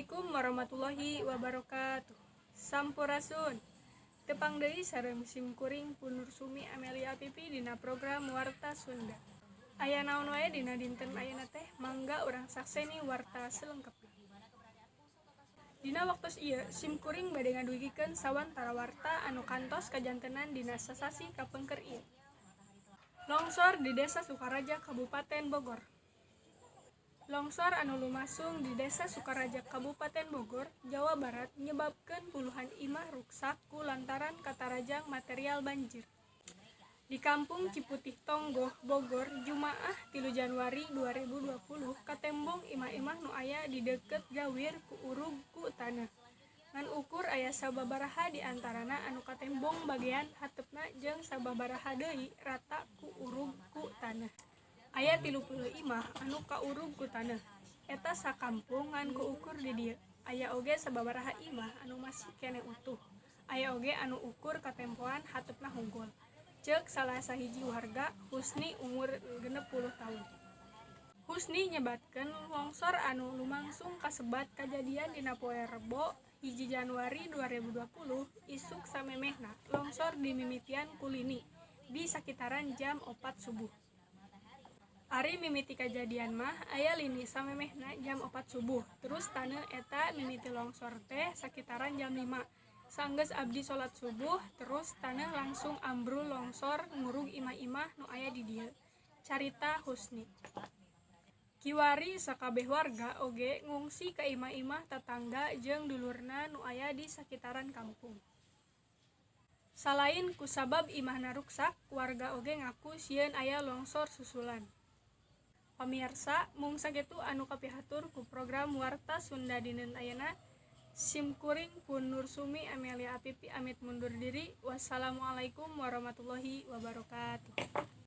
Assalamualaikum warahmatullahi wabarakatuh. Sampurasun. Tepang deui sareng sim kuring Punur Sumi Amelia Pipi dina program Warta Sunda. Aya naon wae dina dinten ayeuna teh, mangga urang sakseni warta selengkapna. Dina waktos ieu sim kuring bade ngadugikeun sawantara warta anu kantos kajantenan dina sasasih kapengker ieu. Longsor di Desa Sukaraja, Kabupaten Bogor. Longsor anu lumangsung di Desa Sukaraja, Kabupaten Bogor, Jawa Barat, nyebabkeun puluhan imah ruksak ku lantaran katarajang material banjir. Di Kampung Ciputih Tonggoh, Bogor, Jumaah 3 Januari 2020, katembong imah-imah nu aya di deukeut gawir kuurug ku taneuh. Ngan ukur aya sababaraha di antarana anu katembong bagean hateupna jeung sababaraha deui rata kuurug ku taneuh. Aya 30 imah anu kaurug ku taneuh. Eta sakampung ngan ku ukur di dieu. Aya oge sababaraha imah anu masih keneh utuh. Aya oge anu ukur katempoan hateupna hungkul, ceuk salah sahiji warga, Husni, umur 60 taun. Husni nyebatkeun longsor anu lumangsung kasebat kajadian dina poe Rebo 1 Januari 2020 isuk samemehna. Longsor dimimitian ku lini di sakitaran jam 4 subuh. Ari mimiti kajadian mah aya lini samemehna jam 4 subuh, terus taneuh eta mimiti longsor teh sakitaran jam 5. Sanggeus abdi salat subuh, terus taneuh langsung ambrul longsor ngurug imah-imah nu aya di dieu, carita Husni. Kiwari sakabeh warga oge ngungsi ka imah-imah tatangga jeung dulurna nu aya di sakitaran kampung. Salain kusabab imahna ruksak, warga oge ngaku sieun aya longsor susulan. Pamiarsa, mung sakitu anu kapihatur ku program Warta Sunda dinten ayeuna. Sim kuring pun Nur Sumi Amelia Apipi amit mundur diri. Wassalamualaikum warahmatullahi wabarakatuh.